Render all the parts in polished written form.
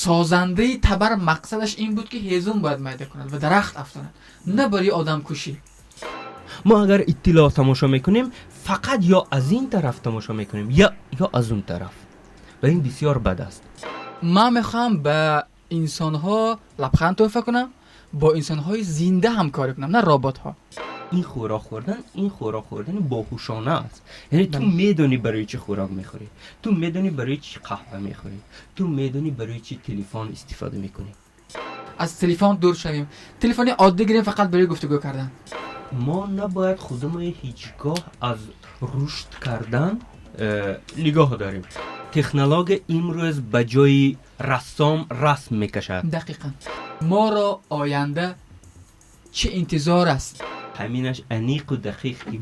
Созандаи табар мақсадаш ин буд, ки ҳезум бояд майда кунад ва дарахт афтонад, на барои одамкушӣ. Мо агар иттилоъ тамошо мекунем, фақат ё аз ин тараф тамошо мекунем, ё аз он тараф, ва ин бисёр бад аст. Ман мехоҳам ба инсонҳо лабханд тӯҳфа кунам, бо инсонҳои зинда ҳамкорӣ кунам, на роботҳо. Ин хӯрок хӯрдан, ин хӯрок хӯрдани боҳушона аст. Яъне ту медонӣ, барои чӣ хӯрок мехӯрӣ, ту медонӣ, барои чӣ қаҳва мехӯрӣ, ту медонӣ, барои чӣ телефон истифода мекунӣ. Аз телефон дур шавем, телефони оддӣ гирем фақат барои гуфтугӯ кардан. Мо набояд худамон ҳеҷ гоҳ аз рушд кардан нигоҳ дорем. Технология имрӯз ба ҷои рассом расм мекашад. Дақиқан. Моро оянда чӣ интизор аст? Ҳаминаш аниқу дақиқ, ки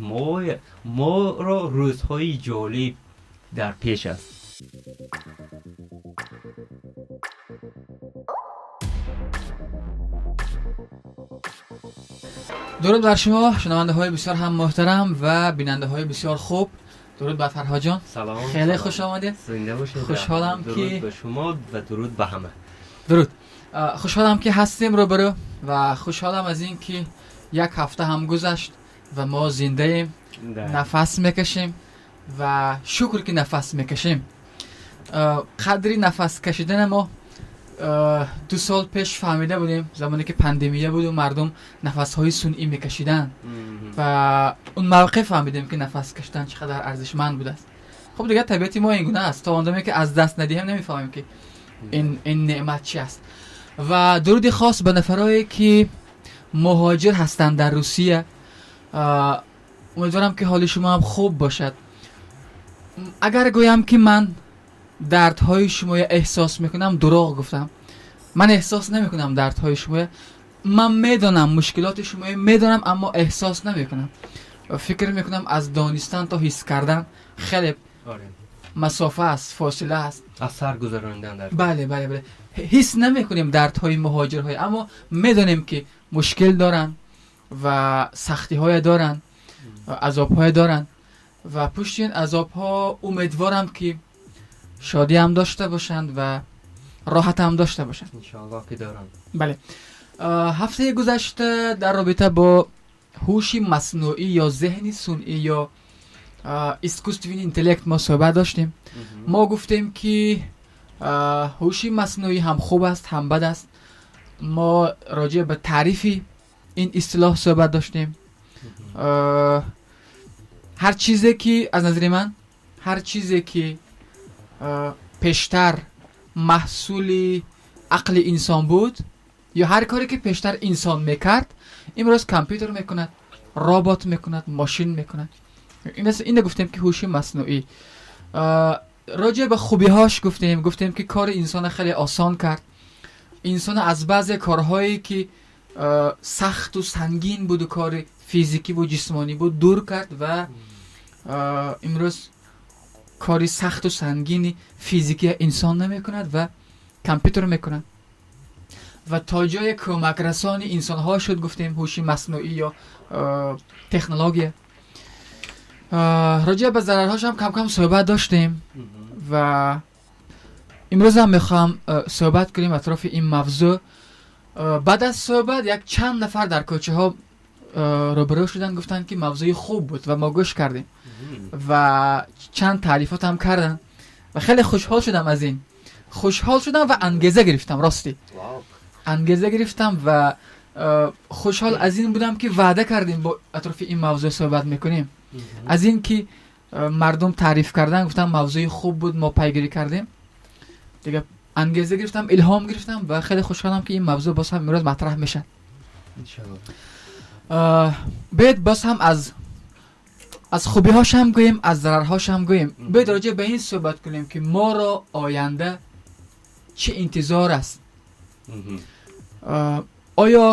моро рӯзҳои ҷолиб дар пеш аст. Дуруд бар шумо, шунавандаҳои бисёр ҳам муҳтарам ва бинандаҳои бисёр хуб. Дуруд бар Фарҳодҷон. Салом. Хеле хуш омадед. Зинда бошед. Хушҳолам, ки Дуруд ба шумо ва дуруд ба ҳама. Дуруд. Хушҳолам, ки ҳастем рӯбарӯ, ва хушҳолам аз ин ки як ҳафта ҳам гузашт ва мо зиндаем, нафас мекашем ва шукр, ки нафас мекашем. Қадри нафас кашидана мо 2 сол пеш фаҳмида будем, замоне ки пандемия буду мардум нафасҳои сунъӣ мекашиданд, ва он мавқеъ фаҳмидем, ки нафас кашидан чӣ қадар арзишманд будааст. Хуб, дигар табиати мо ин гуна аст, то он даме ки аз даст надиҳем, намефаҳмем, ки ин неъмат чи аст. Ва дуруди хос ба нафарое, ки муҳоҷир ҳастанд дар Русия. Умедворам, ки ҳоли шумо ҳам хуб бошад. Агар гӯям, ки ман дардҳои шумоя эҳсос мекунам, дурӯғ гуфтам. Ман эҳсос намекунам дардҳои шумоя. Ман медонам, мушкилоти шумоя медонам, аммо эҳсос намекунам. Фикр мекунам, аз донистан то ҳис кардан хеле масофа аст, фосила аст. Аз сар гузаронидан дар Бале, ҳис намекунем дардҳои муҳоҷирҳое, аммо медонем, ки мушкил доранд ва сахтиҳое доранд, азобҳое доранд, ва пушти ин азобҳо умедворам, ки шодӣ ҳам дошта бошанд ва роҳат ҳам дошта бошанд. Иншоаллоҳ, ки доранд. Бале. Ҳафтаи гузашта дар робита бо ҳуши маснуӣ ё зеҳни сунъӣ ё искусственный интеллект мо суҳбат доштем. Мо гуфтем, ки ҳуши маснуӣ ҳам хуб аст, ҳам бад аст. Мо роҷеъ ба таърифи ин истилоҳ суҳбат доштем. Ҳар чизе ки, аз назари ман, ҳар чизе ки пештар маҳсули ақли инсон буд ё ҳар коре ки пештар инсон мекард, имрӯз компютер мекунад, робот мекунад, мошин мекунад. Ина гуфтем, ки ҳуши маснуӣ. Роҷеъ ба хубиҳош гуфтем. Гуфтем, ки кори инсона хеле осон кард, инсона аз баъзе корҳое ки сахту сангин буду кори физикиву ҷисмонӣ буд, дур кард, ва имрӯз кори сахту сангини физикия инсон намекунад ва компютер мекунад, ва то ҷое кӯмакрасони инсонҳо шуд, гуфтем, ҳуши маснуӣ ё технология. Роҷеъ ба зарарҳошам кам-кам суҳбат доштем ва имрӯзам мехоҳам суҳбат кунем атрофи ин мавзӯъ. Баъд аз суҳбат як чанд нафар дар кӯчаҳо рӯбарӯ шуданд, гуфтанд, ки мавзӯи хуб буд ва мо гӯш кардем, ва чанд таърифотам карданд, ва хеле хушҳол шудам аз ин. Хушҳол шудам ва ангеза гирифтам, ростӣ ангеза гирифтам, ва хушҳол аз ин будам, ки ваъда кардем, бо атрофи ин мавзӯъ суҳбат мекунем, аз ин ки мардум таъриф кардан, гуфтам, мавзӯи хуб буд, мо пайгирӣ кардем, дигар ангеза гирифтам, илҳом гирифтам ва хеле хушҳолам, ки ин мавзӯъ боз ҳам имрӯз матраҳ мешавад. Биёед, боз ҳам аз хубиҳошам гӯем, аз зарарҳошам гӯем. Биёед, роҷеъ ба ин суҳбат кунем, ки моро оянда чӣ интизор аст. Оё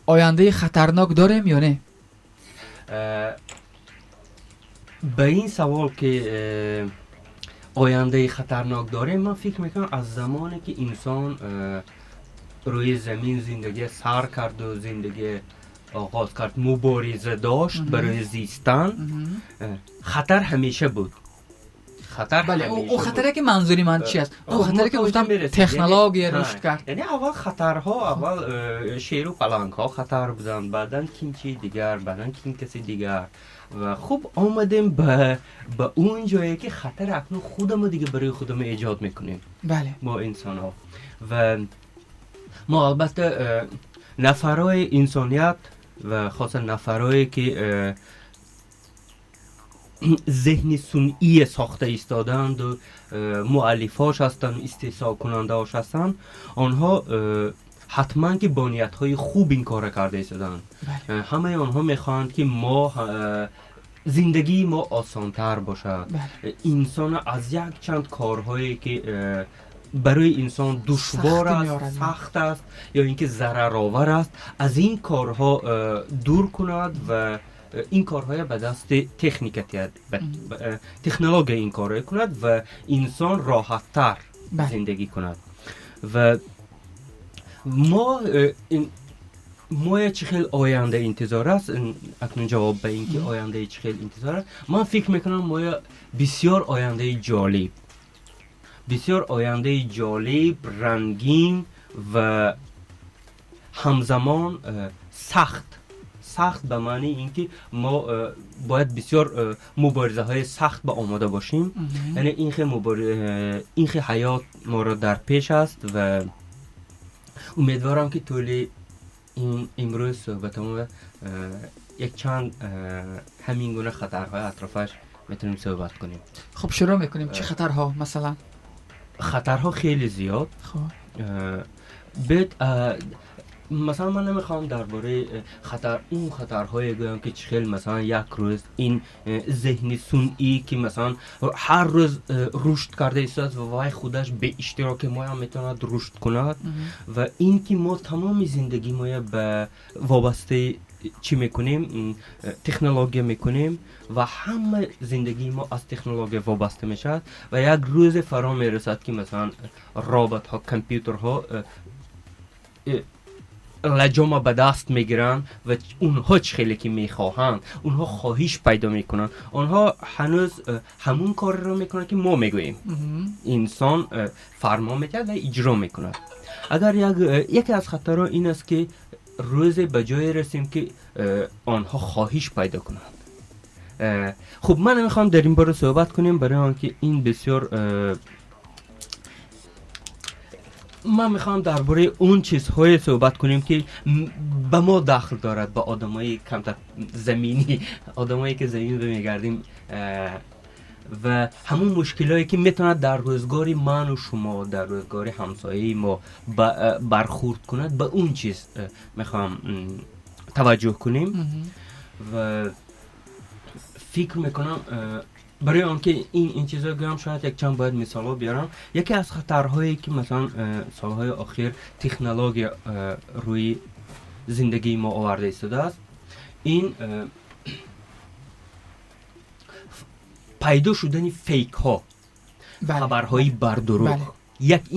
ояндаи хатарнок дорем ё не? Ба ин савол, ки ояндаи хатарнок дорем, ман фикр мекунам, аз замоне ки инсон рӯи замин зиндагия сар карду зиндагӣ оғоз кард, мубориза дошт барои зистан, хатар ҳамеша буд. Хатар бале, он хатаре ки манзури ман чи аст, он хатаре ки гуфтам, технология рушд кард. Яъне аввал хатарҳо, аввал шеру палангҳо хатар буданд, баъдан ким чи дигар, баъдан ким каси дигар. Ва хуб, омадем ба он ҷое ки хатар акнун худамо дига барои худамо эҷод мекунем. Мо инсонҳо ва мо, албатта, нафарҳои инсоният ва хоса нафарҳое ки зеҳни сунъие сохта истодаанду муаллифҳош ҳастанд, истеҳсолкунандаҳош ҳастанд, онҳо ҳатман ки бо ниятҳои хуб ин корро карда истодаанд. Ҳамаи онҳо мехоҳанд, ки мо зиндагии мо осонтар бошад, инсон аз як чанд корҳое ки барои инсон душвор аст, сахт аст ё ин ки зараровар аст, аз ин корҳо дур кунад ва ин корҳоя ба дасти техника тиҳад, технология ин корро кунад ва инсон роҳаттар зиндагӣ кунад. Ва моя чӣ хел оянда интизор аст? Акнун ҷавоб ба ин ки ояндаи чӣ хел интизор аст, ман фикр мекунам, моя бисёр ояндаи ҷолиб, бисёр ояндаи ҷолиб, рангин ва ҳамзамон сахт. Сахт ба маънии ин ки мо бояд бисёр муборизаҳои сахт ба омода бошем. Яъне ин хел ҳаёт моро дар пеш аст ва умедворам, ки тӯли ин имрӯз суҳбатамон якчанд ҳамин гуна хатарҳои атрофаш метавонем суҳбат кунем. Хуб, шурӯъ мекунем. Чӣ хатарҳо, масалан? Хатарҳо хеле зиёд. Бед, масалан, ман намехоҳам дар бораи хатар, он хатарҳое гӯям, ки чӣ хел, масалан, як рӯз ин зеҳни сунъӣ, ки масалан ҳар рӯз рушд карда истодааст ва вай худаш беиштироки моям метавонад рушд кунад, ва ин ки мо тамоми зиндагии моя ба вобастаи чӣ мекунем, технология мекунем, ва ҳама зиндагии мо аз технология вобаста мешавад. Ва як рӯзе фаро мерасад, ки масалан роботҳо, компютерҳо лаҷома ба даст мегиранд ва онҳо чӣ хеле ки мехоҳанд, онҳо хоҳиш пайдо мекунанд, онҳо ҳанӯз ҳамун корро мекунанд, ки мо мегӯем. Инсон фармон медиҳад ва иҷро мекунад. Агар яке аз хатарҳо ин аст, ки рӯзе ба ҷое расем, ки онҳо хоҳиш пайдо кунанд. Хуб, ман намехоҳам дар ин бора суҳбат кунем, барои он ки ин бисёр, ман мехоҳам дар бораи он чизҳое суҳбат кунем, ки ба мо дахл дорад, ба одамои камтар заминӣ, одамое ки замин мегардем, ва ҳамун мушкилое ки метавонад дар рӯзгори ману шумо, дар рӯзгори ҳамсояи мо бархӯрд кунад, ба он чиз мехоҳам таваҷҷӯҳ кунем. Ва фикр мекунам, барои он ки ин чизо гӯям, шояд якчанд бояд мисолҳо биёрам. Яке аз хатарҳое ки масалан солҳои охир технология рӯи зиндагии мо оварда истодааст, ин пайдо шудани фейкҳо, хабарҳои бардурӯғ.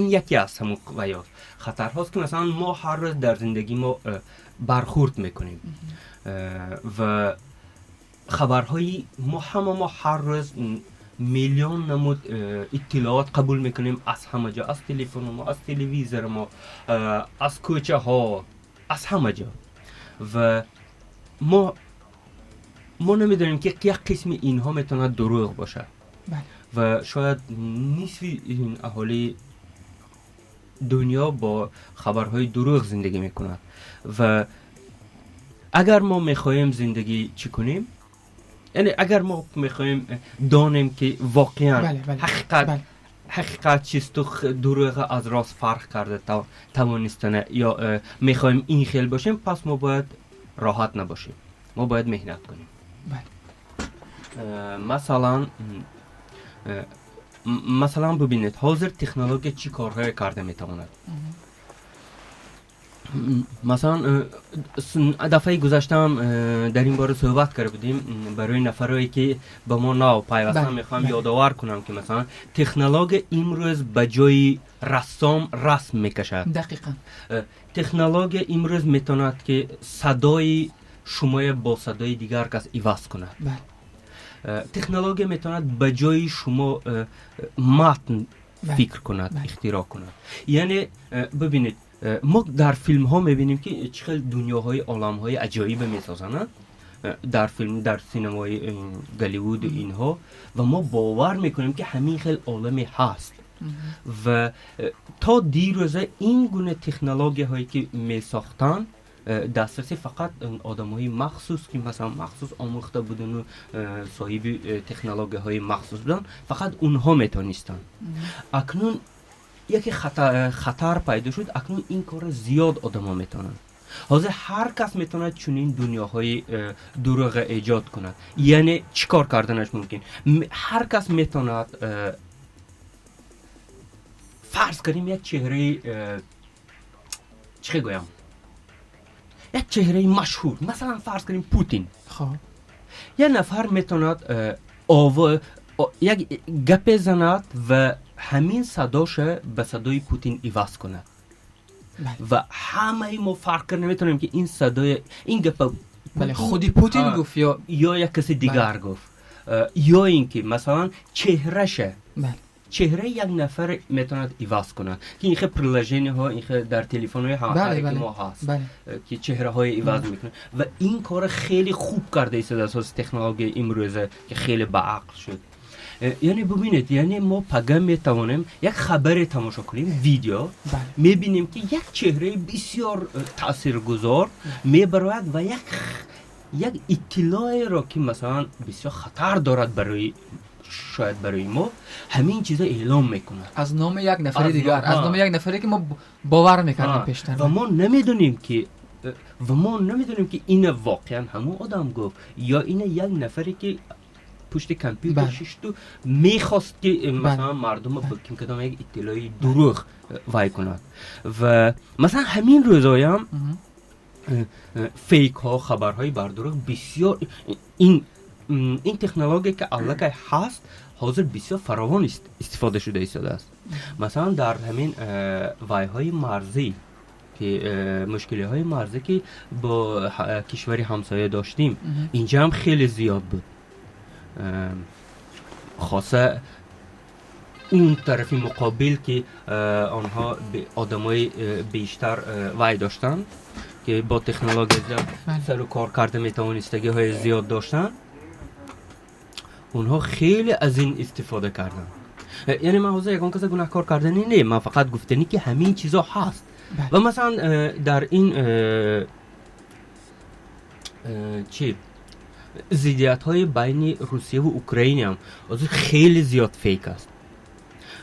Ин яке аз ҳамун ваё хатарҳост, ки масалан мо ҳар рӯз дар зиндагии мо бархӯрд мекунем. Ва хабарҳои мо, ҳама мо ҳар рӯз миллион намуд иттилоот қабул мекунем аз ҳама ҷо: аз телефони мо, аз телевизори мо, аз кӯчаҳо, аз ҳама ҷо. Ва мо намедонем, ки як қисми инҳо метавонад дурӯғ бошад. Ва шояд нисфи ин аҳолии дунё бо хабарҳои дурӯғ зиндагӣ мекунад. Ва агар мо мехоҳем зиндагӣ чӣ кунем, яъне агар мо мехоҳем донем, ки воқеан ҳақиқат чисту дурӯға аз рост фарқ карда тавонистана ё мехоҳем ин хел бошем, пас мо бояд роҳат набошем, мо бояд меҳнат кунем. Масалан, бубинед, ҳозир технология чӣ корҳое карда метавонад. Масалан, дафъаи гузаштаам дар ин бора суҳбат карда будем. Барои нафарое ки ба мо нав пайвастан, мехоҳам ёдовар кунам, ки масалан технология имрӯз ба ҷои рассом расм мекашад. Технология имрӯз метавонад, ки садои шумоя бо садои дигар кас иваз кунад. Технология метавонад ба ҷои шумо матн фикр кунад, ихтироъ кунад. Яъне бибинед, мо дар филмҳо мебинем, ки чӣ хел дунёҳои, оламҳои аҷоибе месозанд дар филм, дар синамои Голливуду инҳо, ва мо бовар мекунем, ки ҳамин хел оламе ҳаст. Ва то дирӯза ин гуна технологияҳое ки месохтанд, дастраси фақат одамои махсус, ки масалан махсус омӯхта будану соҳиби технологияҳои махсус буданд, фақат онҳо метавонистанд. Акнун яке хатар пайдо шуд. Акнун ин корро зиёд одамо метавонанд. Ҳозир ҳар кас метавонад чунин дунёҳои дурӯға эҷод кунад. Яъне чӣ кор карданаш мумкин? Ҳар кас метавонад, фарз кардем, як чеҳраи, чӣ гӯям, як чеҳраи машҳур, масалан, фарз кардем, Путин. Як нафар метавонад як гапе занад ва ҳамин садоша ба садои Путин иваз кунад ва ҳамаи мо фарқ карда наметавонем, ки ин садои, ин гапа худи Путин гуфт ё як каси дигар гуфт, ё ин ки масалан чеҳраша, чеҳраи як нафар метавонад иваз кунад, ки ин хел приложениҳо, ин хел дар телефонҳои ҳамаи мо ҳаст, ки чеҳраҳои иваз мекунад. Ва ин кора хеле хуб карда истода асоси технологияи имрӯза, ки хеле ба ақл шуд. Яъне бубинед, яъне мо пага метавонем як хабаре тамошо кунем, видео мебинем, ки як чеҳраи бисёр таъсиргузор мебарояд ва як иттилоеро, ки масалан бисёр хатар дорад барои, шояд барои мо, ҳамин чизо эълом мекунад. Аз номи як нафари дигар, аз номи як нафаре, ки мо бовар мекардем пештар. Ва мо намедонем, ки ина воқеан ҳамон одам гуфт ё ина як нафаре, ки пушти компютер шишту мехост, ки масалан мардума ба ким кадом як иттилои дурӯғ вай кунад. Ва масалан ҳамин рӯзоям фейкҳо, хабарҳои бардурӯғ бисёр. Ин технология, ки аллакай ҳаст, ҳозир бисёр фаровон истифода шуда истодааст. Масалан, дар ҳамин вайҳои марзӣ, ки мушкилиҳои марзӣ, ки бо кишвари ҳамсоя доштем, инҷа ҳам хеле зиёд буд. Хоса он тарафи муқобил, ки онҳо одамои бештар вай доштанд, ки бо технология зиёд сару кор карда метавонистагиҳои зиёд доштанд, онҳо хеле аз ин истифода карданд. Яъне ман ҳозир ягон каса гунаҳкор кардани не, ман фақат гуфтанӣ, ки ҳамин чизо ҳаст. Ва масалан дар ин чи зиддиятҳои байни Русияву Украинаам ҳозир хеле зиёд фейк аст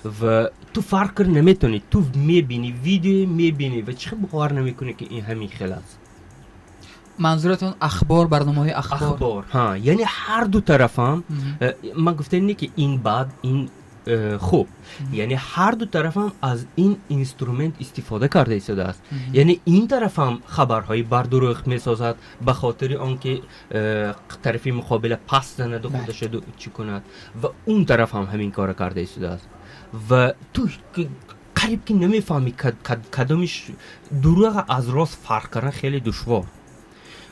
ва ту фарқ карда наметавонӣ. Ту мебинӣ, видео мебинӣ ва чӣ бовар намекунӣ, ки ин ҳамин хел аст. Манзуратон ахбор, барномаҳои ахбор? Ахбор, ҳа. Яъне ҳар ду тарафам, ман гуфтем не, ки ин бад, ин хуб, яъне ҳар ду тарафам аз ин инструмент истифода карда истодааст. Яъне ин тарафам хабарҳои бардурӯғ месозад ба хотири он ки тарафи муқобила пас занаду худаша чӣ кунад, ва он тараф ҳам ҳамин кора карда истодааст ва ту қариб ки намефаҳмӣ кадомиш дурӯға. Аз рост фарқ кардан хеле душвор.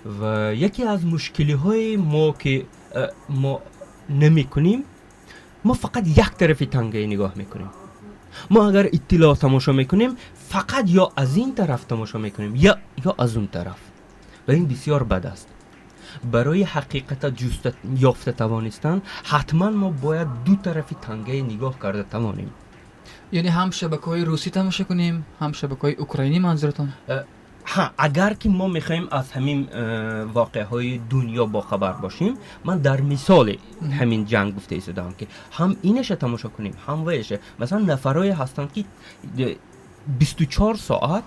Ва яке аз мушкилиҳои мо, ки мо намекунем, мо фақат як тарафи тангаи нигоҳ мекунем. Мо агар иттилоъ тамошо мекунем, фақат ё аз ин тараф тамошо мекунем, ё аз он тараф, ва ин бисёр бад аст. Барои ҳақиқата ҷуста ёфта тавонистан ҳатман мо бояд ду тарафи тангаи нигоҳ карда тавонем. Яъне ҳам шабакаҳои русӣ тамошо кунем, ҳам шабакаҳои украинӣ, манзуратон? Ҳа, агар ки мо мехоҳем аз ҳамин воқеаҳои дунё бохабар бошем, ман дар мисоли ҳамин ҷанг гуфта истодам, ки ҳам инаша тамошо кунем, ҳам ваяша. Масалан, нафарое ҳастанд, ки 24 соат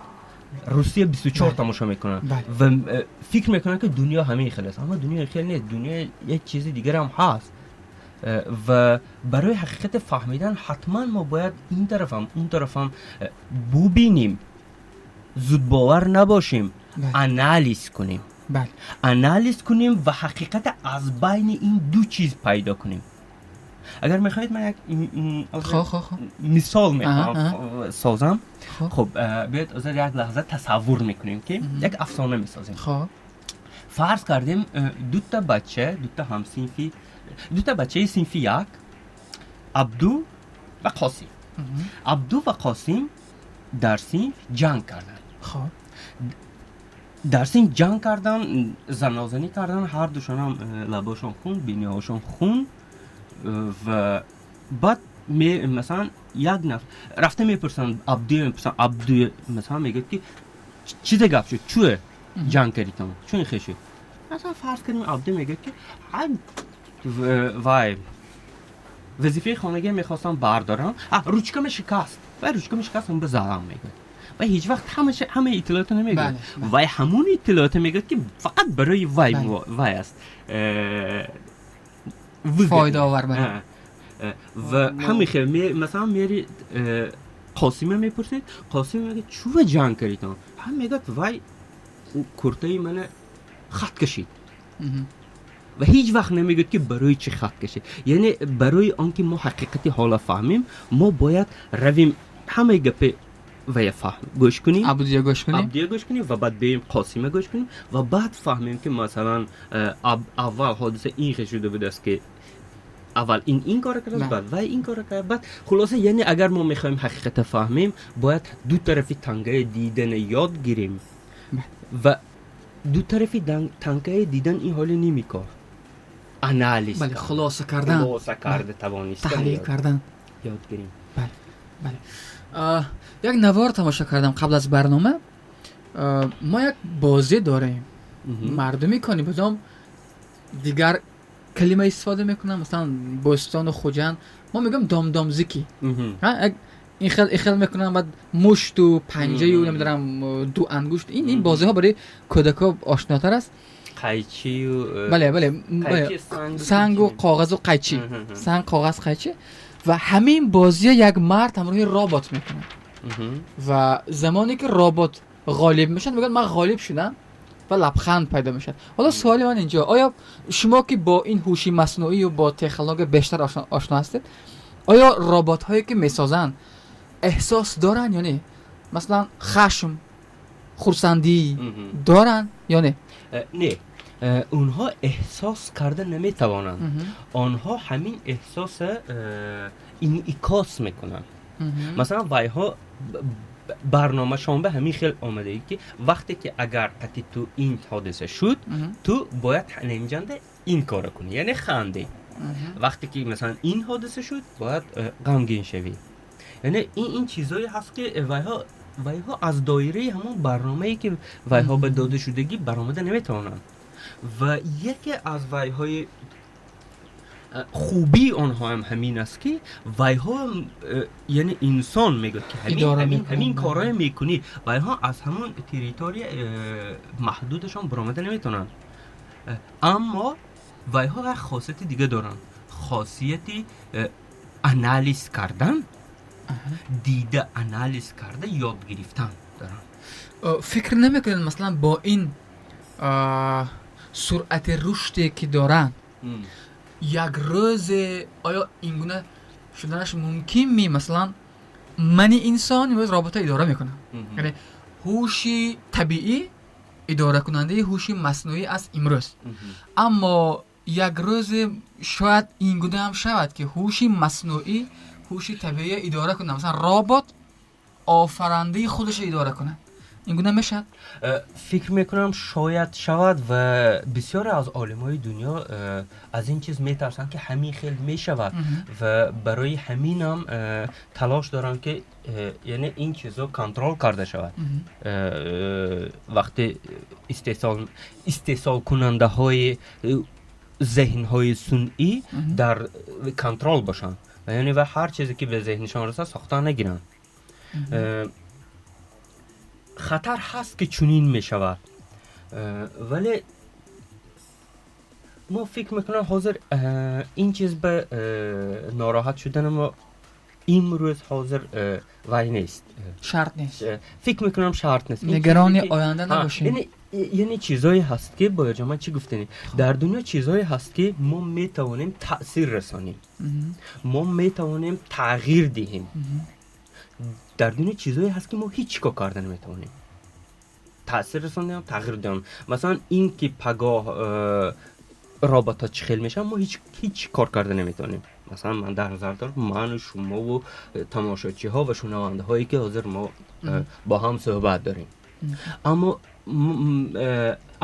Русия 24 тамошо мекунанд ва фикр мекунанд, ки дунё ҳамин хел аст, аммо дунё хел нест, дунё як чизи дигарам ҳаст. Ва барои ҳақиқати фаҳмидан ҳатман мо бояд ин тарафам, он тарафам бубинем, зудбовар набошем, анализ кунем, анализ кунем ва ҳақиқата аз байни ин ду чиз пайдо кунем. Агар мехоҳед, ман як мисол мехоҳам созам. Хуб, биёед, ҳозир як лаҳза тасаввур мекунем, ки як афсона месозем. Фарз кардем, дута бача, дута ҳамсинфи. Ду та бачаи синфи як, Абду ва Қосим. Абду ва Қосим дар синф ҷанг карданд. Хоб. Дар синф ҷанг кардан, занозанӣ кардан, ҳар душонам лабошон хун, биниҳошон хун. Ва баъд масалан, як нафар рафта мепурсанд, Абдуя мепурсанд. Абдуя, масалан, мегӯяд, ки чизе гап шуд, чӯе ҷанг кардитон, чун ин хел шуд? Масалан, фарз кардем, Абду мегӯяд, ки вай вазифаи хонагия мехостам бардорам, ручкама шикаст, вай ручкама шикаст, ба задам, мегӯяд. Вай ҳеҷ вақт ҳамаи иттилоото намегӯяд. Вай ҳамон иттилоото мегӯяд, ки фақат барои вай вай аст фоидаовар. Ва ҳамин хел, масалан, мери Қосима мепурсед, Қосима мегӯяд: «Чува ҷанг кардитон?» Ҳам мегӯяд: «Вай куртаи мана хат кашид». Ва ҳеҷ вақт намегӯяд, ки барои чӣ хат кашид. Яъне барои он ки мо ҳақиқати ҳола фаҳмем, мо бояд равем, ҳамаи гапи вая фаҳм гӯш кунем. Абдуя гӯш кунем. Абдуя гӯш кунем ва баъд биёем, Қосима гӯш кунем ва баъд фаҳмем, ки масалан, аввал ҳодиса ин хел шуда будааст, ки аввал ин кора кард, баъд вай ин кора кард, баъд хулоса. Яъне агар мо мехоҳем ҳақиқата фаҳмем, бояд ду тарафи тангаи дидана ёд гирем. Ва ду тарафи тангаи дидан ин ҳоли ними кор анализ. Бале, хулоса кардан. Хулоса карда тавонистан. Таҳлил кардан. Ёд гирем. Бале, як навор тамошо кардам қабл аз барнома. Мо як бозӣ дорем, мардуми Конибодом дигар калима истифода мекунам, масалан, Бӯстону Хуҷанд мо мегӯем домдомзики. Ин хел, ин хел мекунам, баъд мушту панҷаю, намедонам, ду ангушт. Ин бозиҳо барои кӯдакҳо ошнотар аст. Қайчию. Бале, сангу коғазу қайчи, санг, коғаз, қайчи. Ва ҳамин бозия як мард ҳамроҳи робот мекунад ва замоне ки робот ғолиб мешавад, мегӯяд: «Ман ғолиб шудам», ва лабханд пайдо мешавад. Ҳоло суоли ман инҷо: оё шумо, ки бо ин ҳуши маснуию бо технология бештар ошно ҳастед, оё роботҳое ки месозанд, эҳсос доранд ё не? Масалан, хашм, хурсандӣ доранд ё не? Не, онҳо эҳсос карда наметавонанд. Онҳо ҳамин эҳсоса инъикос мекунанд. Масалан, вайҳо барномашон ба ҳамин хел омадаи, ки вақте ки агар қати ту ин ҳодиса шуд, ту бояд ҳанинҷанда ин кора кунӣ, яъне хандӣ. Вақте ки, масалан, ин ҳодиса шуд, бояд ғамгин шавӣ. Яъне ин чизҳое ҳаст, ки вайҳо аз доираи ҳамон барномае, ки вайҳо ба дода шудагӣ, баромада наметавонанд. Ва яке аз вайҳои хубии онҳоам ҳамин аст, ки вайҳо, яъне инсон мегӯяд, ки ҳамин корҳое мекунӣ, вайҳо аз ҳамон территория маҳдудашон баромада наметавонанд. Аммо вайҳо як хосияти дига доранд: хосияти анализ кардан, дида, анализ карда ёд гирифтан доранд. Фикр намекунед, масалан, бо ин суръати рушде ки доранд, як рӯзе оё ин гуна шуданаш мумкин ми, масалан, мани инсон имрӯз робота идора мекунам, яъне ҳуши табиӣ идоракунандаи ҳуши маснуӣ аст имрӯз, аммо як рӯзе шояд ин гуна ҳам шавад, ки ҳуши маснуӣ ҳуши табиӣ идора кунад, масалан, робот офарандаи худашро идора кунад? Ин гуна мешавад? Фикр мекунам, шояд шавад. Ва бисёре аз олимои дунё аз ин чиз метарсанд, ки ҳамин хел мешавад, ва барои ҳаминам талош доранд, ки яъне ин чизо контрол карда шавад. Вақте истеҳсолкунандаҳои зеҳнҳои сунъӣ дар контрол бошанд, яъне ва ҳар чизе, ки ба зеҳнишон расад, сохта нагиранд. Хатар ҳаст, ки чунин мешавад, вале мо фикр мекунам, ҳозир ин чиз ба нороҳат шудани мо имрӯз ҳозир вай нест. Шарт нест. Фикр мекунам, шарт нест. Нигарони оянда набошем. Яъне чизое ҳаст, ки бояҷон, ман чӣ гуфтанем, дар дунё чизое ҳаст, ки мо метавонем таъсир расонем, мо метавонем тағйир диҳем. Дар дунё чизое ҳаст, ки мо ҳеҷ чӣ кор карда наметавонем, таъсир расонем, тағйир диҳем. Масалан, ин ки пагоҳ роботҳо чӣ хел мешаванд, мо ҳеҷ кор карда наметавонем. Масалан, ман дар назар дорам ману шумову тамошочиҳо ва шунавандаҳое, ки ҳозир мо бо ҳам суҳбат дорем.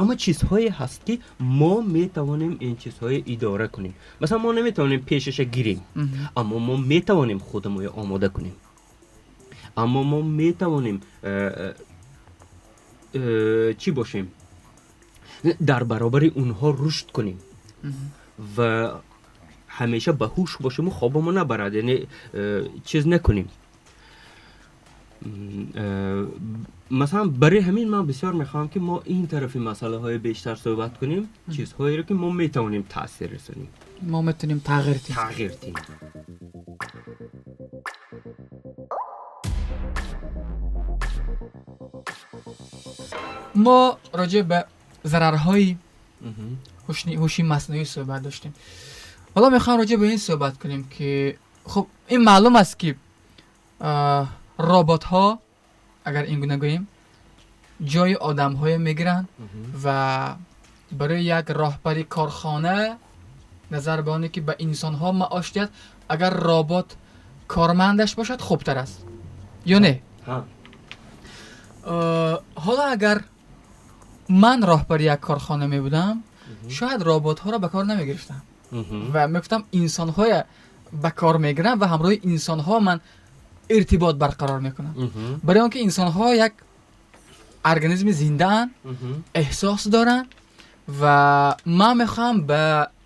Аммо чизҳое ҳаст, ки мо метавонем ин чизҳое идора кунем. Масалан, мо наметавонем пешаша гирем, аммо мо метавонем худамоя омода кунем, аммо мо метавонем чӣ бошем, дар баробари онҳо рушд кунем ва ҳамеша ба ҳуш бошему хобамо набарад, яъне чиз накунем. Масалан, барои ҳамин ман бисёр мехоҳам, ки мо ин тарафи масъалаҳои бештар суҳбат кунем, чизҳоеро, ки мо метавонем таъсир расонем. Мо метавонем тағйир диҳем. Тағйир диҳем. Мо роҷеъ ба зарарҳои ҳуши маснуӣ суҳбат доштем. Ҳоло мехоҳам роҷеъ ба ин суҳбат кунем, ки хуб, ин маълум аст, ки роботҳо, агар ин гуна гӯем, ҷои одамҳое мегиранд ва барои як роҳбари корхона, назар ба оне ки ба инсонҳо маош диҳад, агар робот кормандаш бошад, хубтар аст ё не? Ҳоло агар ман роҳбари як корхона мебудам, шояд роботҳоро ба кор намегирифтам ва мегуфтам, инсонҳоя ба кор мегирам ва ҳамроҳи инсонҳо ман иртибот барқарор мекунам, барои он ки инсонҳо як организми зиндаанд, эҳсос доранд ва ман мехоҳам ба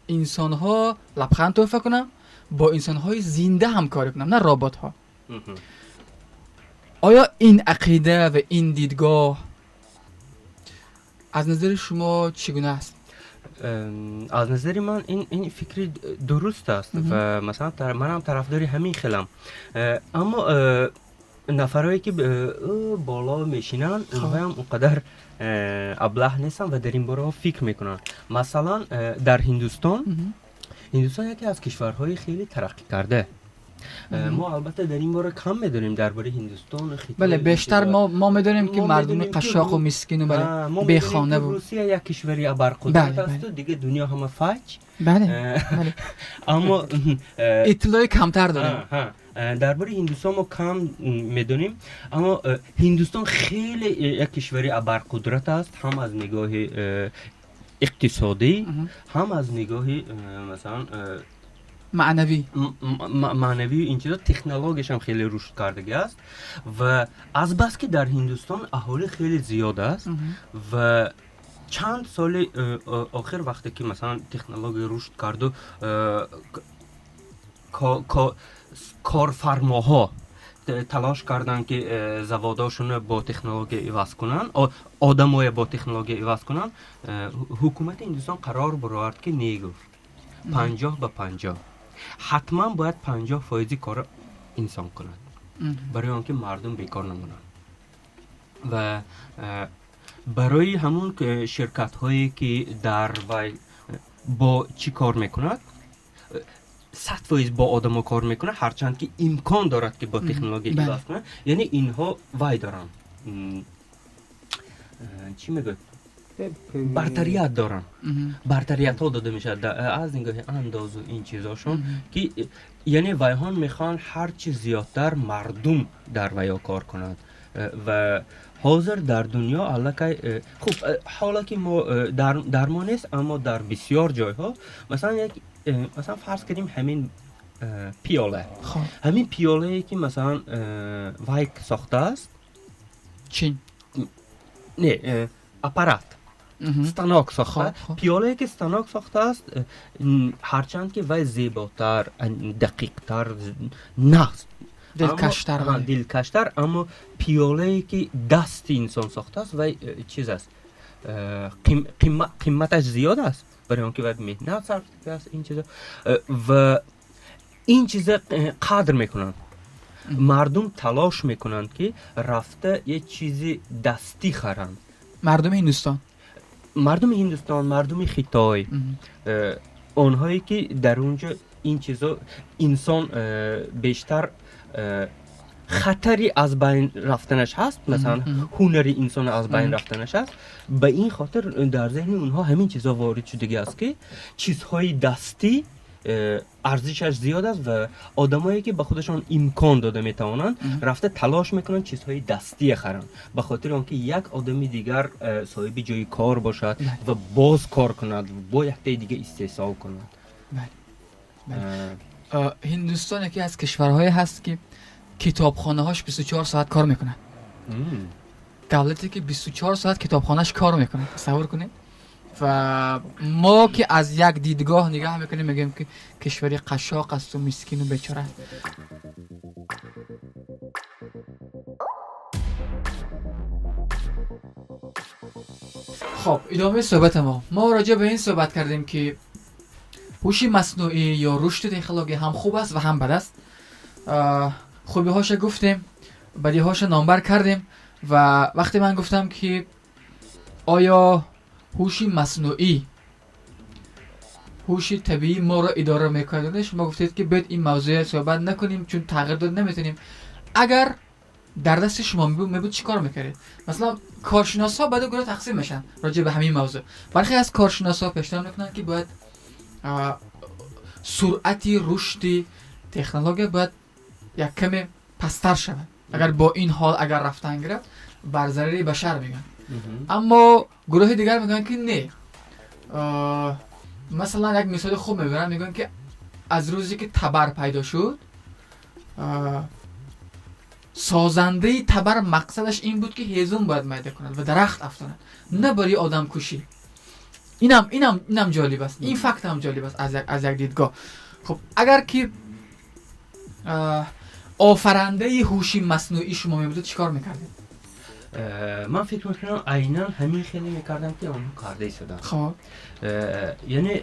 инсонҳо лабханд тӯҳфа кунам, бо инсонҳои зинда ҳамкорӣ кунам, на роботҳо. Оё ин ақида ва ин дидгоҳ аз назари шумо чӣ гуна аст? Аз назари ман ин фикри дуруст аст ва масалан, манам тарафдори ҳамин хелам, аммо нафарое ки боло мешинанд, онҳоям он қадар аблаҳ нестанд ва дар ин бораҳо фикр мекунанд. Масалан, дар Ҳиндустон. Ҳиндустон яке аз кишварҳои хеле тараққӣ карда. Мо албатта дар ин бора кам медонем, дар бораи Ҳиндустону Хитой. Бале, бештар мо медонем, ки мо мардуми медонем, ки қашшоқу мискину, бале, мо медонем, бехонаву. ки Русия як кишвари абарқудрат асту дига дунё ҳама фаҷ. Аммо иттилои камтар дорем. Дар бораи Ҳиндустон мо кам медонем, аммо Ҳиндустон хеле як кишвари абарқудрат аст, ҳам аз нигоҳи иқтисодӣ, ҳам аз нигоҳи масалан маънавӣ. Маънавӣ, ин чизо, технологияшам хеле рушд кардагӣ аст. Ва азбаски дар Ҳиндустон аҳолӣ хеле зиёд аст ва чанд соли охир, вақте ки масалан технология рушд карду корфармоҳо талош карданд, ки заводошонро бо технология иваз кунанд, одамое бо технология иваз кунанд, ҳукумати Ҳиндустон қарор баровард, ки не, гуфт, 50 ба 50, ҳатман бояд 50 фоизи корро инсон кунад, барои он ки мардум бекор намонанд. Ва барои ҳамун ширкатҳое, ки дар вай бо чӣ кор мекунад, 100% бо одамо кор мекунад, ҳарчанд ки имкон дорад, ки бо технология иваз кунад, яъне инҳо вай доранд, чӣ мегӯяд, бартарият доранд, бартариятҳо дода мешавад аз нигоҳи андозу ин чизошон, ки яъне вайҳон мехоҳанд ҳарчи зиёдтар мардум дар вайо кор кунад. Ва ҳозир дар дунё аллакай хуб, ҳоло ки мо дар мо нест, аммо дар бисёр ҷойҳо, масалан, як масалан, фарз кардем, ҳамин пиёла, ҳамин пиёлае, ки масалан вай сохтааст. Чин. Не, аппарат, станок сохта, пиёлае, ки станок сохтааст, ҳарчанд ки вай зеботар, дақиқтар, нағз, дилкаштар. Дилкаштар, аммо пиёлае, ки дасти инсон сохтааст, вай чиз аст, қиматаш зиёд аст, барои он ки вай меҳнат сарф кардааст, ин чизо. Ва ин чиза қадр мекунанд мардум, талош мекунанд, ки рафта як чизи дастӣ харанд. Мардуми Ҳиндустон. Мардуми Ҳиндустон, мардуми Хитой, онҳое, ки дар он ҷо ин чизо инсон бештар. Хатари аз байн рафтанаш ҳаст, масалан, ҳунари инсон аз байн рафтанаш аст. Ба ин хотир дар зеҳни онҳо ҳамин чизҳо ворид шудагӣ аст, ки чизҳои дастӣ арзишаш зиёд аст ва одамое ки ба худашон имкон дода метавонанд, рафта талош мекунанд, чизҳои дастие харанд, ба хотири он ки як одами дигар соҳиби ҷои кор бошад ва боз кор кунад, бо яктаи дига истеҳсол кунад. Ҳиндустон яке аз кишварҳое ҳаст, ки китобхонаҳош 24 соат кор мекунад. Давлате ки 24 соат китобхонааш кор мекунад, тасаввур кунед. Ва мо ки аз як дидгоҳ нигоҳ мекунем, мегӯем, ки кишвари қашшоқ асту мискину бечора аст. Хоб, идомаи суҳбати мо роҷеъ ба ин суҳбат кардем, ки ҳуши маснуӣ ё рушди технология ҳам хуб аст ва ҳам бад аст. Хубиҳоша гуфтем, бадиҳоша номбар кардем. Ва вақте ман гуфтам, ки оё ҳуши маснуӣ ҳуши табиӣ моро идора мекунад, шумо гуфтед, ки биёед, ин мавзӯе суҳбат накунем, чун тағйир дод наметавонем. Агар дар дасти шумо мебуд, чӣ кор мекардед? Масалан, коршиносҳо ба ду гурӯҳ тақсим мешаванд роҷеъ ба ҳамин мавзӯъ. Бархе аз коршиносҳо пешниҳод мекунанд, ки бояд суръати рушди технология бояд як каме пасттар шавад. Агар бо ин ҳол агар рафтан гирифт, бар зарари башар, мегӯянд. Аммо гурӯҳи дигар мегӯянд, ки не. Масалан, як мисоли хуб мебаранд, мегӯянд, ки аз рӯзе ки табар пайдо шуд, созандаи табар мақсадаш ин буд, ки ҳезум бояд майда кунад ва дарахт афтонад, на барои одамкушӣ. Инам ҷолиб аст, ин фактам ҷолиб аст аз як дидгоҳ. Хуб, агар ки офарандаи ҳуши маснуӣ шумо мебудед, чӣ кор мекардед? Ман фикр мекунам, айнан ҳамин хеле мекардам, ки онҳо карда истоданд. Яъне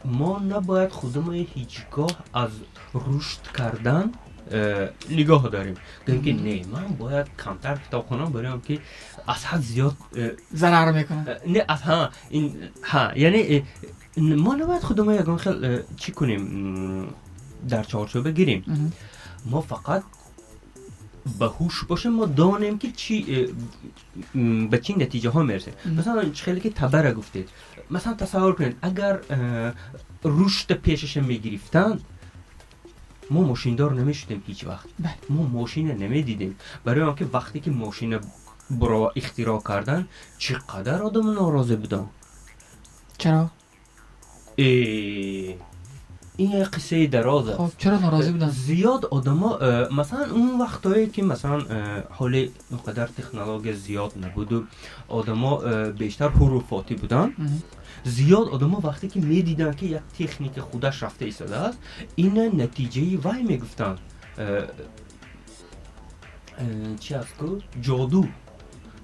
мо набояд худамои ҳеҷ гоҳ аз рушд кардан нигоҳ дорем, гӯем, ки не, ман бояд камтар китоб хонам, барои он ки аз ҳад зиёд зарар мекунад. Не, аз ҳа ин ҳа, яъне мо набояд худамои ягон хел чӣ кунем, дар чорчӯба гирем. Мо фақат ба ҳуш бошем, мо донем, ки чи ба чӣ натиҷаҳо мерасем. Масалан, чӣ хеле ки табара гуфтед, масалан, тасаввур кунед, агар рушда пешаша мегирифтанд, мо мошиндор намешудем ҳеҷ вақт, мо мошина намедидем, барои он ки вақте ки мошина бро ихтироъ кардан, чӣ қадар одам норозӣ буданд. Чаро? Ин як қиссаи дароз аст. Хоб, чаро норозӣ буданд? Зиёд одамо, масалан, он вақтҳое ки, масалан, ҳоли он қадар технология зиёд набуду одамо бештар ҳуруфотӣ буданд, зиёд одамо вақте ки медиданд, ки як техника худаш рафта истодааст, ина натиҷаи вай мегуфтанд, чи аст ку, ҷоду,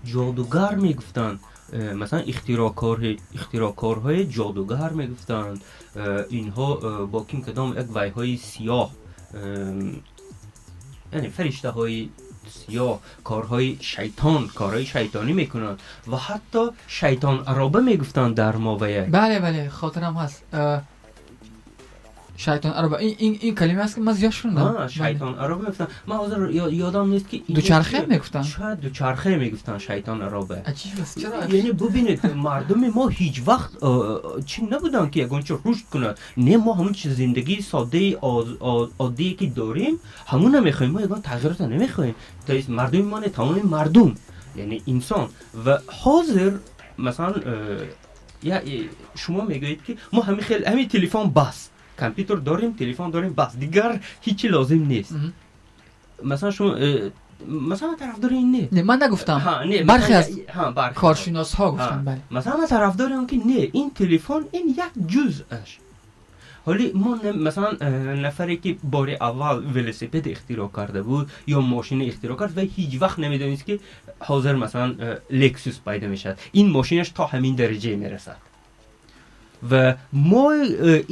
ҷодугар мегуфтанд. Масалан, ихтироъкорҳои ҷодугар мегуфтанд. Инҳо бо ким кадом як вайҳои сиёҳ, яъне фариштаҳои сиёҳ, корҳои шайтон, корҳои шайтонӣ мекунанд ва ҳатто шайтон ароба мегуфтанд дар мовая. Бале, хотирам ҳаст, шайтон ароба, ин калима аст, ки ман зиёд шунидам. Шайтон ароба мегуфтанд. Ман ҳозир ёдам нест, ки дучархе мегуфтанд. Шояд дучархе мегуфтанд, шайтон ароба. Аҷиб аст, чаро? Яъне бубинед, мардуми мо ҳеҷ вақт чӣ набуданд, ки ягон чиз рушд кунад. Не, мо ҳамон чиз, зиндагии содаи оддие ки дорем, ҳамон намехоҳем, мо ягон тағйирота намехоҳем. То есть мардуми мо не, тамоми мардум, яъне инсон. Ва ҳозир, масалан, шумо мегӯед, ки мо ҳамин хел, ҳамин телефон бас, компютер дорем, телефон дорем, бас, дигар ҳечи лозим нест. Масалан, шумо масалан тарафдори ин не. Не, ман нагуфтам, бархе аз коршиносҳо гуфтанд, бале. Масалан, ман тарафдори он ки не, ин телефон ин як ҷузъаш. Ҳоли мо, масалан, нафаре ки бори аввал велосипед ихтироъ карда буд ё мошина ихтироъ кард, ва ҳеҷ вақт намедонист, ки ҳозир, масалан, Лексус пайдо мешавад, ин мошинаш то ҳамин дараҷае мерасад. Ва мо,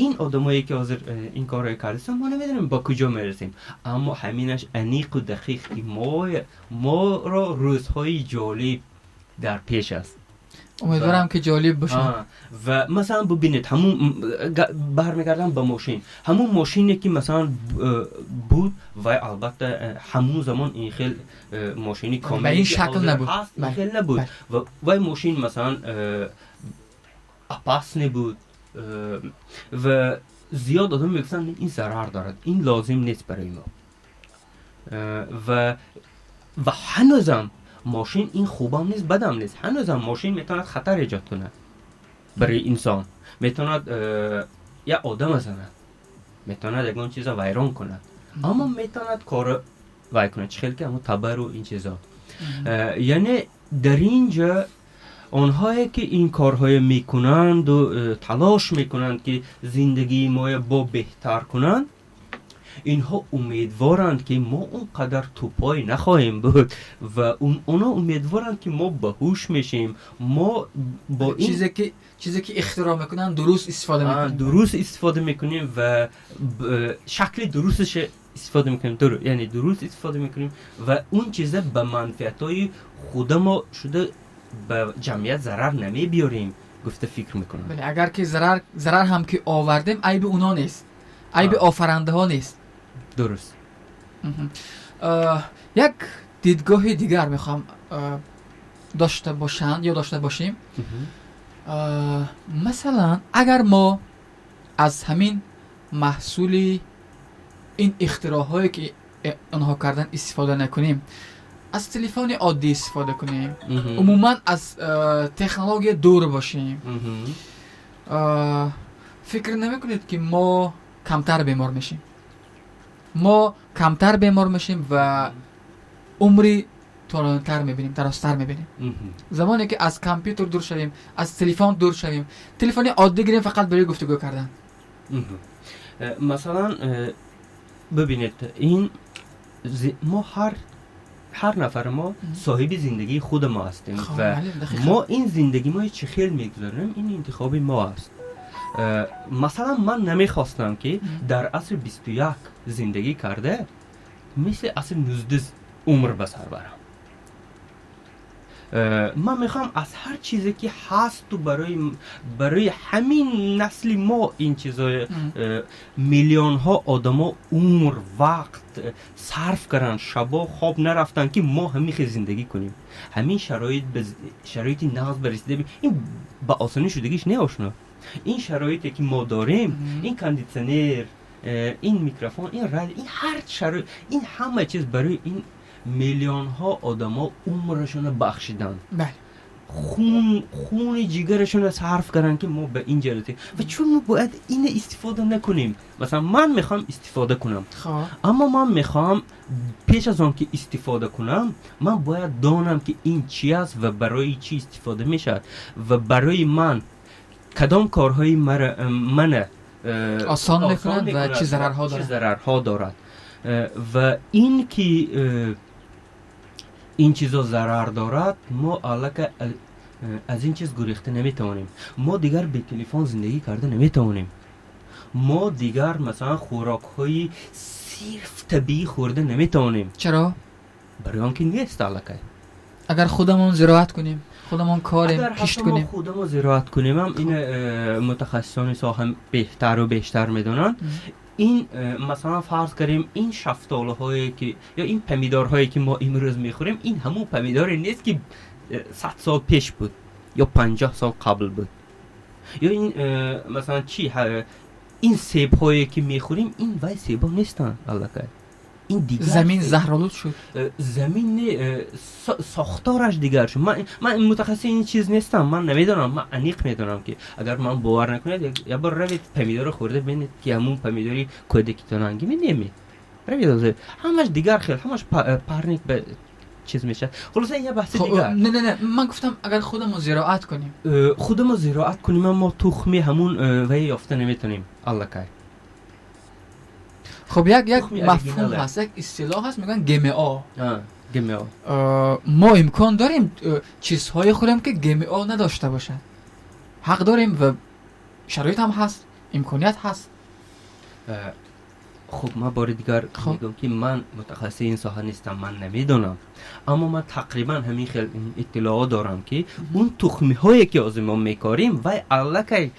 ин одамое ки ҳозир ин корро кардастанд, мо намедонем, ба куҷо мерасем, аммо ҳаминаш аниқу дақиқ, ки моро рӯзҳои ҷолиб дар пеш аст. Умедворам, ки ҷолиб бошад. Ва масалан, бубинед, ҳамун бармегардам ба мошин. Ҳамун мошине, ки масалан буд, вай албатта ҳамун замон ин хел мошини комил ба ин шакл набуд. Ин хел набуд. Ва вай мошин масалан опасный буд ва зиёд одам мегуфтанд, ин зарар дорад, ин лозим нест барои мо. Ва ҳанӯзам мошин ин хубам нест, бадам нест. Ҳанӯзам мошин метавонад хатар эҷод кунад барои инсон, метавонад як одама занад, метавонад ягон чиза вайрон кунад, аммо метавонад корро вай кунад, чӣ хел ки ҳамон табару ин чизо. Яъне дар ин ҷо онҳое, ки ин корҳое мекунанду талош мекунанд, ки зиндагии моя бо беҳтар кунанд, инҳо умедворанд, ки мо он қадар тупой нахоҳем буд ва онҳо умедворанд, ки мо ба ҳуш мешем, мо бо Чизе ки ихтироъ мекунанд, дуруст истифода мекунем. Дуруст истифода мекунем ва шакли дурусташ истифода мекунем, яъне дуруст истифода мекунем ва он чиза ба манфиатҳои худамо шуда, ба ҷамъият зарар намебиёрем, гуфта фикр мекунам. Бале, агар ки зарар ҳам ки овардем, айби уно нест, айби офарандаҳо нест. Дуруст. Як дидгоҳи дигар мехоҳам дошта бошанд ё дошта бошем. Масалан, агар мо аз ҳамин маҳсули ин ихтироъҳое, ки онҳо кардан, истифода накунем, аз телефони оддӣ истифода кунем, умуман аз технология дур бошем, фикр намекунед, ки мо камтар бемор мешем? Мо камтар бемор мешем ва умри тӯлонитар мебинем, дарозтар мебинем. Замоне ки аз компютер дур шавем, аз телефон дур шавем, телефони оддӣ гирем фақат барои гуфтугӯ кардан. Масалан, бибинед, ин мо ҳар нафар мо соҳиби зиндагии худ мо ҳастем ва мо ин зиндагӣ мо чӣ хел мегузаронем, ин интихоби мо аст. Масалан, ман намехостам, ки дар асри 21 зиндагӣ карда, мисли асри 19 умр ба сар барам. Ман мехоҳам аз ҳар чизе, ки ҳасту барои ҳамин насли мо ин чизои миллионҳо одамо умр, вақт сарф карданд, шабо хоб нарафтанд, ки мо ҳамин хел зиндагӣ кунем, ҳамин шароит, шароити нағз барисида. Ин ба осонӣ шудагиш не, ошно. Ин шароите, ки мо дорем, ин кондитсионер, ин микрофон, ин радио, ин ҳар шароит, ин ҳама чиз барои ин миллионҳо одамо умрашонро бахшиданд, хуни ҷигарашонро сарф карданд, ки мо ба ин ҷа расем. Ва чун мо бояд ина истифода накунем? Масалан, ман мехоҳам истифода кунам, аммо ман мехоҳам пеш аз он ки истифода кунам, ман бояд донам, ки ин чи аст ва барои чӣ истифода мешавад ва барои ман кадом корҳои мана осон мекунад ва чӣ зарарҳо дорад. Зарарҳо дорад. Ва ин ки ин чизо зарар дорад, мо аллакай аз ин чиз гурехта наметавонем. Мо дигар бе телефон зиндагӣ карда наметавонем. Мо дигар, масалан, хӯрокҳои сирф табиӣ хӯрда наметавонем. Чаро? Барои он ки нест аллакай. Агар худамон зироат кунем, худамон корем, кишт кунем? Худамон зироат кунемам, ин мутахассисони соҳа беҳтару бештар медонанд. Ин масалан, фарз кардем, ин шафтолаҳое ки ё ин помидорҳое, ки мо имрӯз мехӯрем, ин ҳамон помидоре нест, ки 100 сол пеш буд ё 50 сол қабл буд. Ё ин масалан чӣ, ин себҳое, ки мехӯрем, ин вай себҳо нестанд аллакай. Ин дигар. Замин заҳролуд шуд. Замин не, сохтораш дигар шуд. Ман мутахассиси ин чиз нестам, ман намедонам. Ман аниқ медонам, ки агар ман бовар накунед, як бор равед, помидорро хӯрда бинед, ки ҳамун помидори кӯдакитонангими неме. Равед, ҳамаш дигар хел, ҳамаш парник ба чиз мешавад. Хулоса, ин як баҳси дигар. Не, не, не, ман гуфтам, агар худамон зироат кунем. Худамон зироат кунем, мо тухми ҳамун вай ёфта наметавонем аллакай. Хуб, як мафҳум ҳаст, як истилоҳ ҳаст, мегӯянд ГМО. ГМО. Мо имкон дорем чизҳое хӯрем, ки ГМО надошта бошад? Ҳақ дорем ва шароит ҳам ҳаст, имконият ҳаст. Хуб, ман бори дигар мегӯям, ки ман мутахассиси ин соҳа нестам, ман намедонам, аммо ман тақрибан ҳамин хел иттилоот дорам, ки он тухмиҳое ки ҳозир мо мекорим, вай аллакай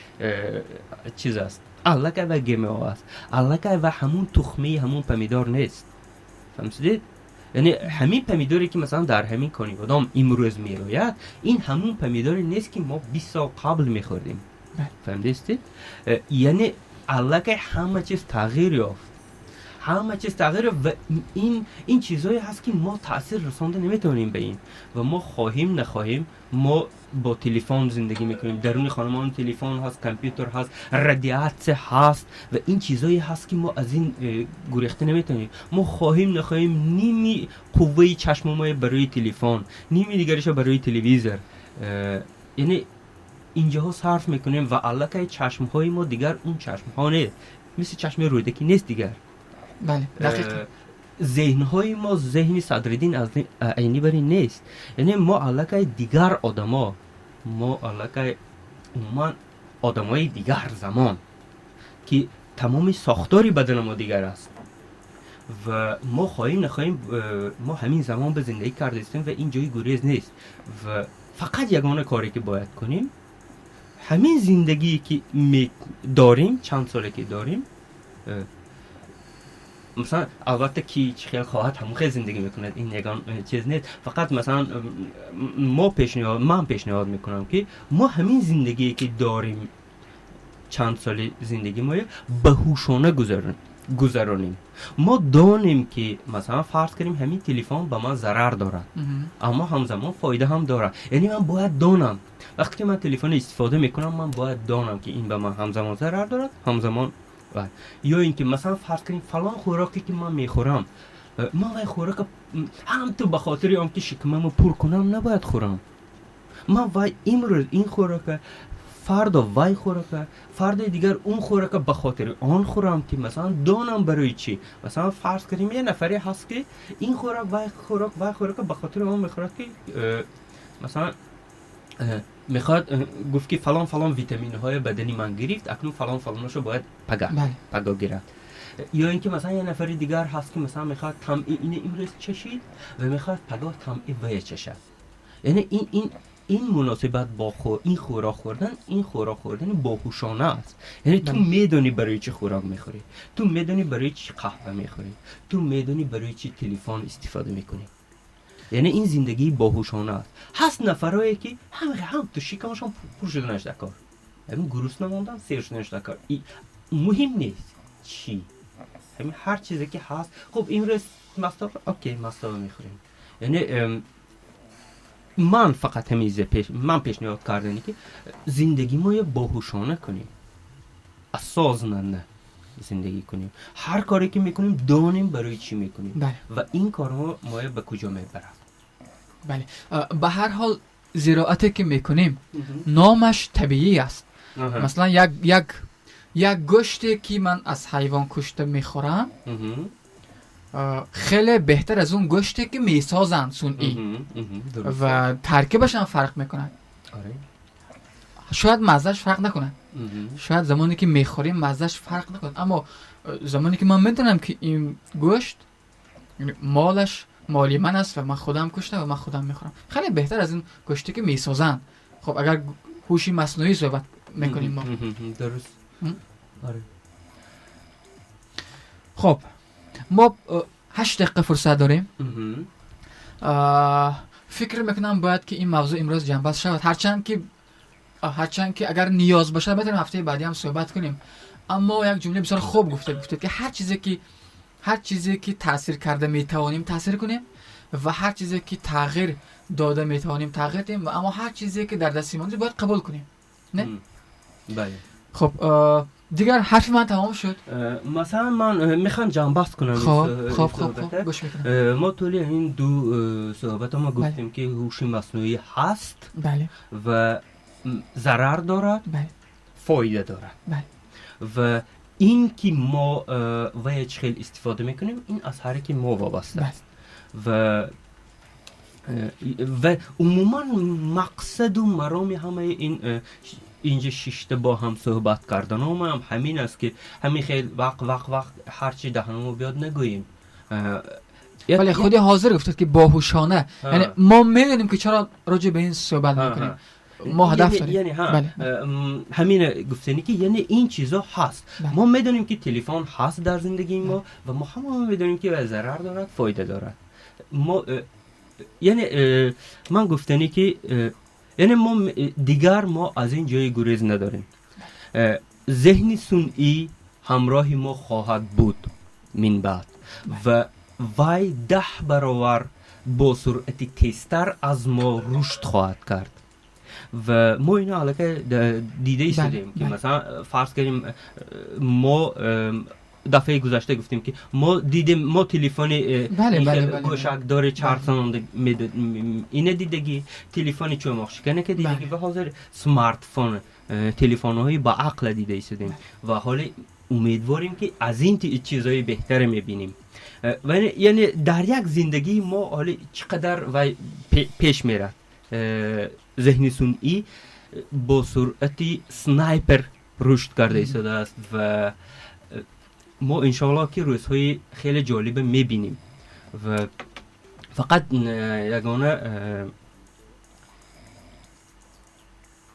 чиз аст, аллакай вай ГМО аст, аллакай вай ҳамун тухмии ҳамун помидор нест. Фаҳмидед? Яъне ҳамин помидоре, ки масалан дар ҳамин Конибодом имрӯз мерояд, ин ҳамун помидоре нест, ки мо 20 сол қабл мехӯрдем. Фаҳмидестед? Яъне аллакай ҳама чиз тағйир ёфт, ҳама чиз тағйир ёфт ва ин чизҳое ҳаст, ки мо таъсир расонда наметавонем ба ин. Ва мо хоҳем нахоҳем, мо бо телефон зиндагӣ мекунем, даруни хонамон телефон ҳаст, компютер ҳаст, радиатсия ҳаст ва ин чизҳое ҳаст, ки мо аз ин гурехта наметавонем. Мо хоҳем нахоҳем, ними қувваи чашми мо барои телефон, ними дигараша барои телевизор, яъне инҷоҳо сарф мекунем ва аллакай чашмҳои мо дигар он чашмҳо нест, мисли чашми Рӯдакӣ нест дигар. Бале, дақиқан. Зеҳнҳои мо зеҳни Садриддин Айнӣ барин нест. Яъне мо аллакай дигар одамо, мо аллакай умуман одамои дигар замон, ки тамоми сохтори бадани мо дигар аст ва мо хоҳем нахоҳем, мо ҳамин замон ба зиндагӣ кардаистем ва ин ҷои гурез нест. Ва фақат ягона коре, ки бояд кунем, ҳамин зиндагие, ки дорем, чанд соле ки дорем, масалан, албатта, ки чӣ хел хоҳад, ҳамон хел зиндагӣ мекунад, ин ягон чиз нест. Фақат масалан мо пешниҳод ман пешниҳод мекунам, ки мо ҳамин зиндагие, ки дорем, чанд соли зиндагӣ моя ба ҳушона гузаронем. Мо донем, ки масалан, фарз кунем, ҳамин телефон ба ман зарар дорад, аммо ҳамзамон фоида ҳам дорад. Яъне ман бояд донам, вақте ки ман телефон истифода мекунам, ман бояд донам, ки ин ба ман ҳамзамон зарар дорад, ҳамзамон. Ё ин ки масалан, фарз кунем, фалон хӯроке, ки ман мехӯрам, ман вай хӯрока ҳам ту ба хотири он ки шикамамо пур кунам набояд хӯрам. Ман вай имрӯз ин хӯрока, фардо вай хӯрока, фардои дигар он хӯрока ба хотири он хӯрам, ки масалан донам барои чӣ. Масалан, фарз кунем, я нафаре ҳаст, ки ин хӯрок, вай хӯрок, вай хӯрока ба хотири он мехӯрад, ки масалан мехоҳад гуфт, ки фалон фалон витаминҳои бадани ман гирифт, акнун фалон фалонашо бояд пага гирад. Ё ин ки масалан я нафари дигар ҳаст, ки масалан мехоҳад тамъи ини имрӯз чашид ва мехоҳад пагоҳ тамъи вая чашад. Яъне ин муносибат бо ин хӯрок хӯрдан, ин хӯрок хӯрдани боҳушона аст. Яъне ту медонӣ, барои чӣ хӯрок мехӯрӣ, ту медонӣ, барои чӣ қаҳва мехӯрӣ, ту медонӣ, барои чӣ телефон истифода мекунӣ. Яъне ин зиндагии боҳушона аст. Ҳаст нафарое, ки ҳам ту шикамашон пур шуданаш дар кор, ҳамин гурусна мондан, сер шуданаш дар кор муҳим нест. Чӣ ҳамин ҳар чизе ки ҳаст, хуб, имрӯз мастоба, окей, мастоба мехӯрем. Яъне ман фақат ҳамин ман пешниҳод кардане, ки зиндагӣ моя боҳушона кунем, осознанно зиндагӣ кунем, ҳар коре ки мекунем, донем, барои чӣ мекунем ва ин корҳо моя ба куҷо мебарад. Бале, ба ҳар ҳол зироате, ки мекунем, номаш табиӣ аст. Масалан, як гӯште, ки ман аз ҳайвон кушта мехӯрам, хеле беҳтар аз он гӯште, ки месозанд сунъӣ, ва таркибаш ҳам фарқ мекунад. Шояд маззаш фарқ накунад, шояд замоне ки мехӯрем, маззаш фарқ накунад, аммо замоне ки ман медонам, ки ин гӯшт молаш моли ман аст ва ман худам куштам ва ман худам мехӯрам, хеле беҳтар аз ин гӯште, ки месозанд. Хуб, агар ҳуши маснуӣ суҳбат мекунем мо. Дуруст. Хуб, мо 8 дақиқа фурсат дорем. Фикр мекунам, бояд ки ин мавзӯъ имрӯз ҷамъбаст шавад, ҳарчанд ки агар ниёз бошад, метавонем ҳафтаи баъдӣ ҳам суҳбат кунем. Аммо як ҷумлаи бисёр хуб гуфтед, ки ҳар чизе ки таъсир карда метавонем, таъсир кунем ва ҳар чизе ки тағйир дода метавонем, тағйир диҳем, аммо ҳар чизе ки дар дасти мо бояд қабул кунем, не? Бале. Хуб, дигар ҳарфи ман тамом шуд. Масалан, ман мехоҳам ҷамъбаст кунам. Хоб, гӯш мекунам. Мо тӯли ин ду суҳбата мо гуфтем, ки ҳуши маснуӣ ҳаст ва зарар дорад, фоида дорад ва ин ки мо вая чӣ хел истифода мекунем, ин аз ҳар яки мо вобаста аст. Ва умуман мақсаду мароми ҳамаи ин инҷа шишта бо ҳам суҳбат карданомам ҳамин аст, ки ҳамин хел вақ вақ вақ ҳарчи даҳаномо биёд нагӯем. Вале худи ҳозир гуфтед, ки боҳушона, яъне мо медонем, ки чаро роҷеъ ба ин суҳбат мекунем, мо ҳадаф дорем. Яъне ҳамин гуфтанӣ, ки яъне ин чизо ҳаст, мо медонем, ки телефон ҳаст дар зиндагии мо ва мо ҳама медонем, ки зарар дорад, фоида дорад. Мо яъне ман гуфтанӣ, ки яъне мо дигар мо аз ин ҷои гурез надорем. Зеҳни сунъӣ ҳамроҳи мо хоҳад буд минбаъд ва вай 10 баровар бо суръати тезтар аз мо рушд хоҳад кард ва мо ино аллакай дида истодем, ки масалан, фарз кардем, мо дафъаи гузашта гуфтем, ки мо дидем, мо телефони гӯшакдори чархзанонда ина дидагӣ, телефони чӯмоқшикане ки дидагӣ ва ҳозир смартфон, телефонҳои ба ақла дида истодем ва ҳоле умедворем, ки аз ин чизҳои беҳтаре мебинем. Яъне дар як зиндагии мо ҳоле чӣ қадар вай пеш мерад. Зеҳни сунъӣ бо суръати снайпер рушд карда истодааст ва мо иншоаллоҳ, ки рӯзҳои хеле ҷолиба мебинем ва фақат ягона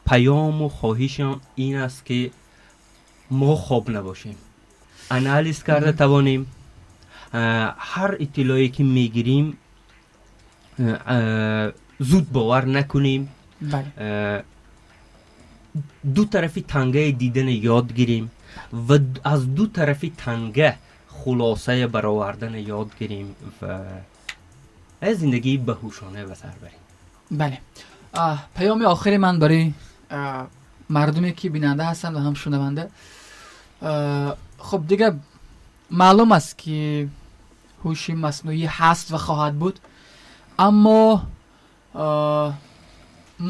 паёму хоҳишам ин аст, ки мо хоб набошем, анализ карда тавонем, ҳар иттилоъе ки мегирим, зуд бовар накунем, ду тарафи тангаи дидана ёд гирем ва аз ду тарафи танга хулосая баровардана ёд гирем ва зиндагии баҳушона ба сар барем. Бале, паёми охири ман барои мардуме, ки бинанда ҳастанд ва ҳам шунаванда. Хуб, дига маълум аст, ки ҳуши маснӯӣ ҳаст ва хоҳад буд, аммо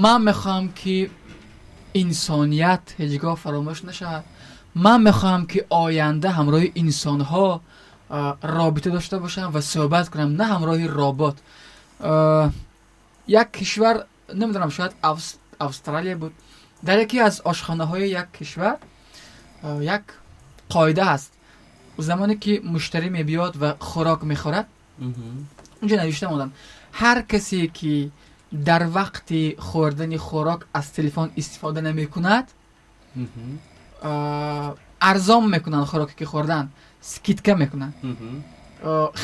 ман мехоҳам, ки инсоният ҳеҷ гоҳ фаромӯш нашавад. Ман мехоҳам, ки оянда ҳамроҳи инсонҳо робита дошта бошам ва суҳбат кунам, на ҳамроҳи робот. Як кишвар, намедонам, шояд Австралия буд, дар яке аз ошхонаҳои як кишвар як қоида ҳаст: замоне ки муштарӣ мебиёд ва хӯрок мехӯрад, унҷо навишта монданд, ҳар касе ки дар вақти хӯрдани хӯрок аз телефон истифода намекунад, арзон мекунанд хӯроке ки хӯрдан, скидка мекунанд.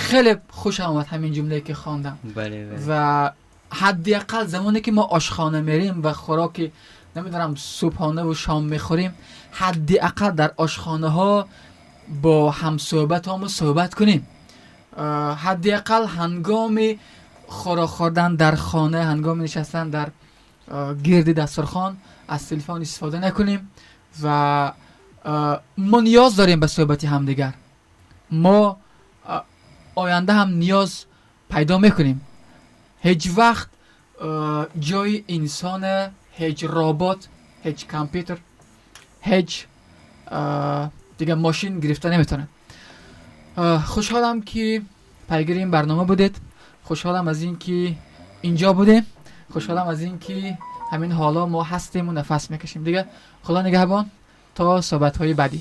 Хеле хушам омад ҳамин ҷумлае, ки хондам. Ва ҳадди ақал замоне ки мо ошхона мерем ва хӯроки, намедонам, субҳонаву шом мехӯрем, ҳадди ақал дар ошхонаҳо бо ҳамсӯҳбатҳомо суҳбат кунем. Ҳадди ақал ҳангоми хӯрок хӯрдан дар хона, ҳангоми нишастан дар гирди дастурхон аз телефон истифода накунем. Ва мо ниёз дорем ба суҳбати ҳамдигар, мо оянда ҳам ниёз пайдо мекунем. Ҳеҷ вақт ҷои инсона ҳеҷ робот, ҳеҷ компютер, ҳеҷ дигар мошин гирифта наметавонад. Хушҳолам, ки пайгири ин барнома будед, хушҳолам аз ин ки инҷо будем, хушҳолам аз ин ки ҳамин ҳоло мо ҳастему нафас мекашем. Дигар Худо нигаҳбон то суҳбатҳои баъдӣ.